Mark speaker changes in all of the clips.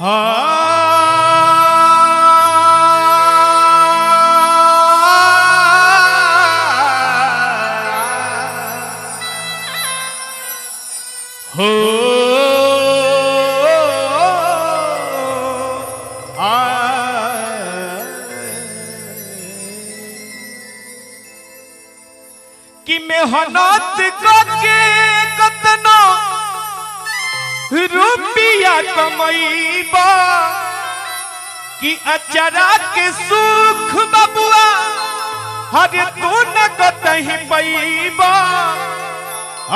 Speaker 1: हो आ कि मेहनत करके कतनो रुपया कमैबा कि अचरा के सुख बबुआ हरे तू न कतही पैबा,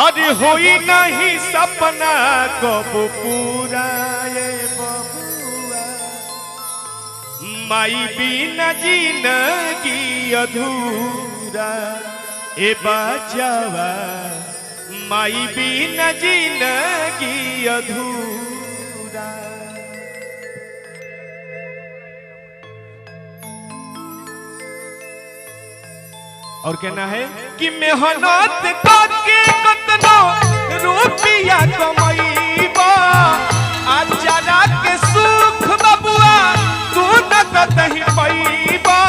Speaker 1: अरे होई नहीं सपना कब पूरा ये बबुआ, माई बिना जिंदगी अधूरा ए बचवा, माई बिना जिंदगी अधूरा। और कहना है कि मेहनत करके कतनो रुपया कमैबा, अचारा के सुख बबुआ तू न कतही पैबा,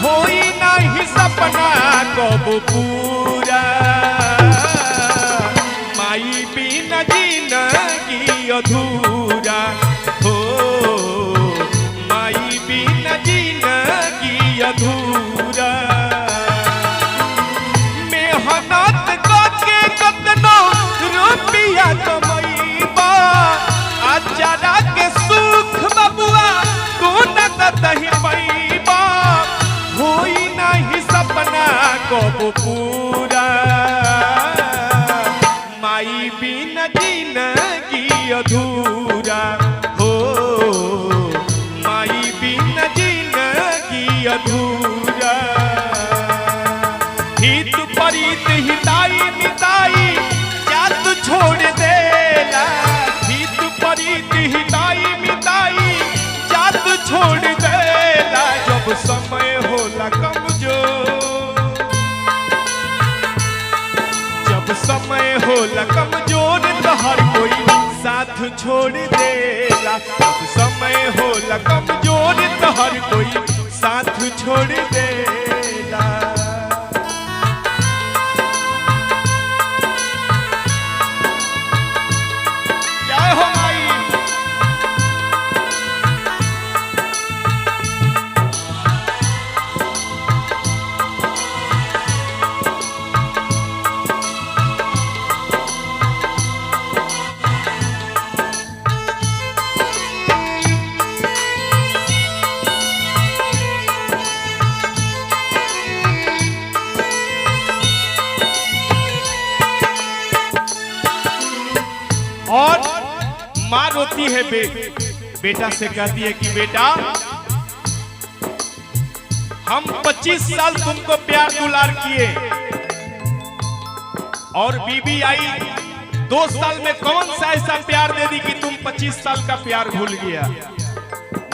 Speaker 1: होई नहीं सपना कब पूरा, माई बिना जिंदगी अधूरा हो, माई बिना जिंदगी अधूरा। मेहनत करके कतनो रुपया कमैबा, अचारा के सुख बबुआ तू न कतही पैबा, होई नहीं सपना कब पूरा, माई बिना जिंदगी अधूरा हो, माई बिना जिंदगी अधूरा। हित परित हिताई मिताई जात छोड़ देला, हित परित हिताई मिताई जात छोड़ देला, जब समय होला कमजोर, जब समय होला कमजोर तो हर कोई साथ छोड़ देला, जब समय होला कमजोर तो हर कोई साथ छोड़ देला। जय हो माई। और माँ रोती है बेटा से कहती है कि बेटा हम 25 साल तुमको प्यार दुलार किए और बीबी आई 2 साल में कौन सा ऐसा प्यार दे दी कि तुम 25 साल का प्यार भूल गया।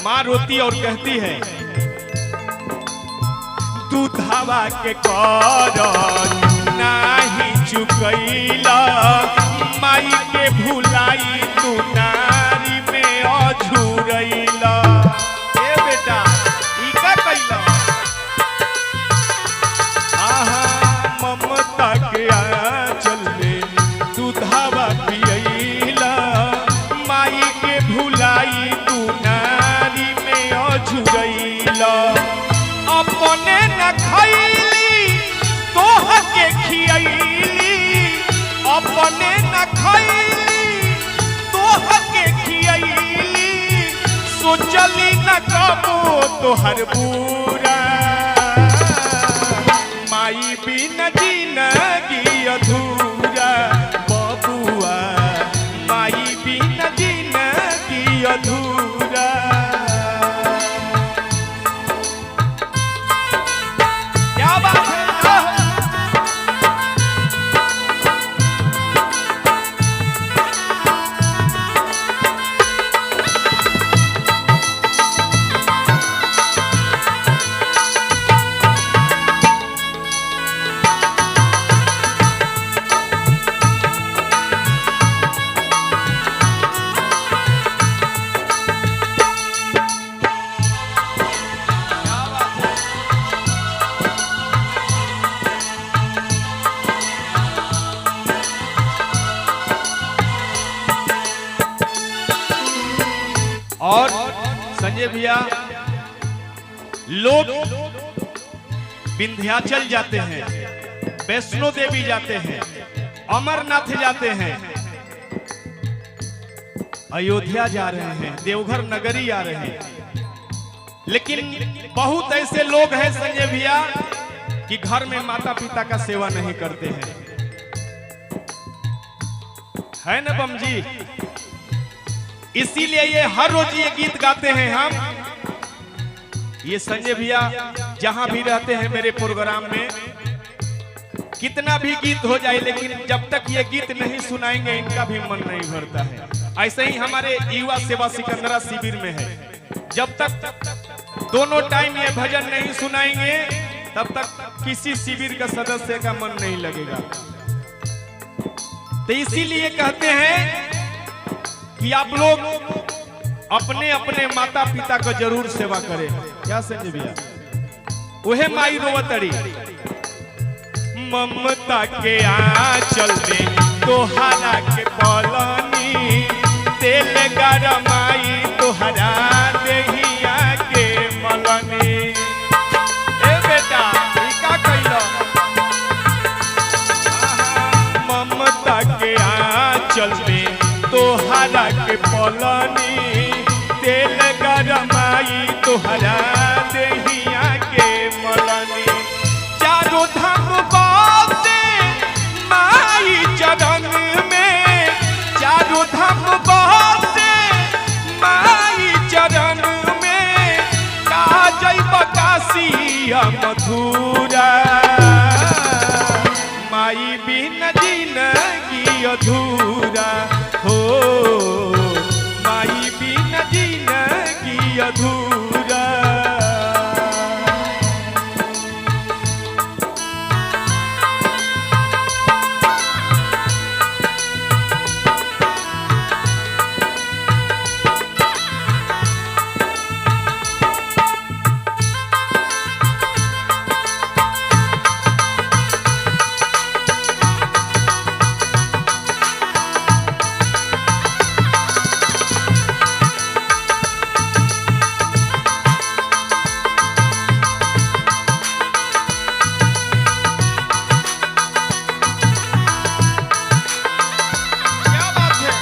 Speaker 1: माँ रोती और कहती है दूधावा के करन नाही चुकैला, माई के भुलाई तू नारी में अझुरैला। ए बेटा ई का कैला, आहा ममता के आंचल में दूधावा पियैला, माई के भुलाई तू नारी में अझुरैला। अपने न खैली तोह के खियैली, अपने न खैली तोह के खियैली, सोचली न कबो तोहर बुरा, माई बिना जिंदगी अधूरा बबुआ, माई बिना जिंदगी अधूरा। क्या बात है। और संजय भैया, लोग विंध्याचल जाते हैं, वैष्णो देवी जाते हैं, अमरनाथ जाते हैं, अयोध्या जा रहे हैं, देवघर नगरी आ रहे हैं। लेकिन बहुत ऐसे लोग हैं संजय भैया कि घर में माता पिता का सेवा नहीं करते हैं, है ना बम जी? इसीलिए ये हर रोज ये गीत गाते हैं हम। ये संजय भैया जहां भी रहते हैं मेरे प्रोग्राम में कितना भी गीत हो जाए, लेकिन जब तक ये गीत नहीं सुनाएंगे इनका भी मन नहीं भरता है। ऐसे ही हमारे युवा सेवा सिकंदरा शिविर में है, जब तक दोनों टाइम ये भजन नहीं सुनाएंगे तब तक किसी शिविर का सदस्य का मन नहीं लगेगा। तो इसीलिए कहते हैं कि आप लोग अपने अपने माता पिता का जरूर सेवा करें। क्या संजय भैया? वह माई रोवतड़ी ममता के आंचल में तोहरा के पलनी, तेल गरमाई तोहरा देहिया के मलनी। ए बेटा, ई का कइलो? ममता के आंचल में तोहरा के पलनी, तेल गरमाई तोहरा देहिया के मलनी। चारों धाम बसे माई चरण में, चारों धाम बसे माई चरण में, का जइब काशी मथुरा, माई बिन जिनगी अधूरा हो, माई बिन जिनगी अधूरा। क्या बात है?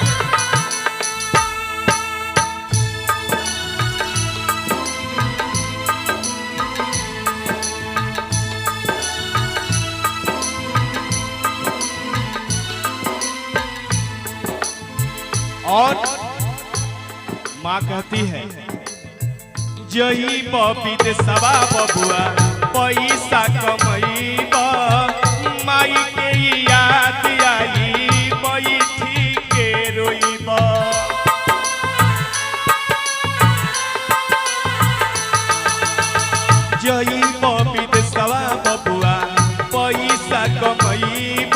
Speaker 1: और माँ कहती है, जई विदेशवा बबुआ पैसा कमैब, माई के याद आई बैठी के रोइब। जई विदेशवा बबुआ पैसा कमैब,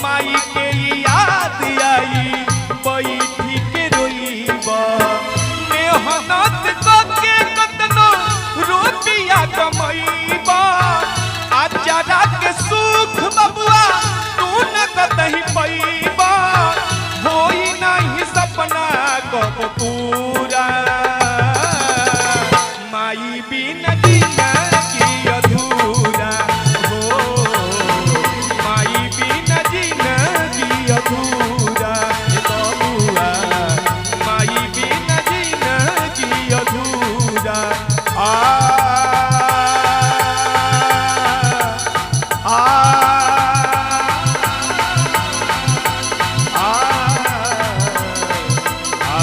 Speaker 1: माई के याद आई बैठी के रोइब। मेहनत करके कतनो रुपया कमैब, आचारा के सुख बबुआ तू न कतही पैब, होई नहीं सपना कब पूरा, माई बिन जिनगी अधूरा हो, माई बिन जिनगी अधूरा। हे बबुआ, माई बिन जिनगी अधूरा। आ आ आ आ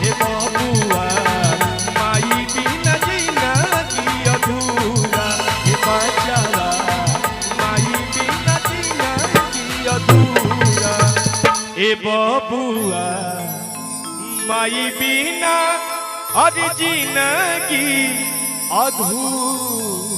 Speaker 1: हे बबुआ, माई बिन जिनगी अधूरा। हे बचवा, माई बिन जिनगी अधूरा। ए बबुआ, माई बिना और जिनगी अधूरा।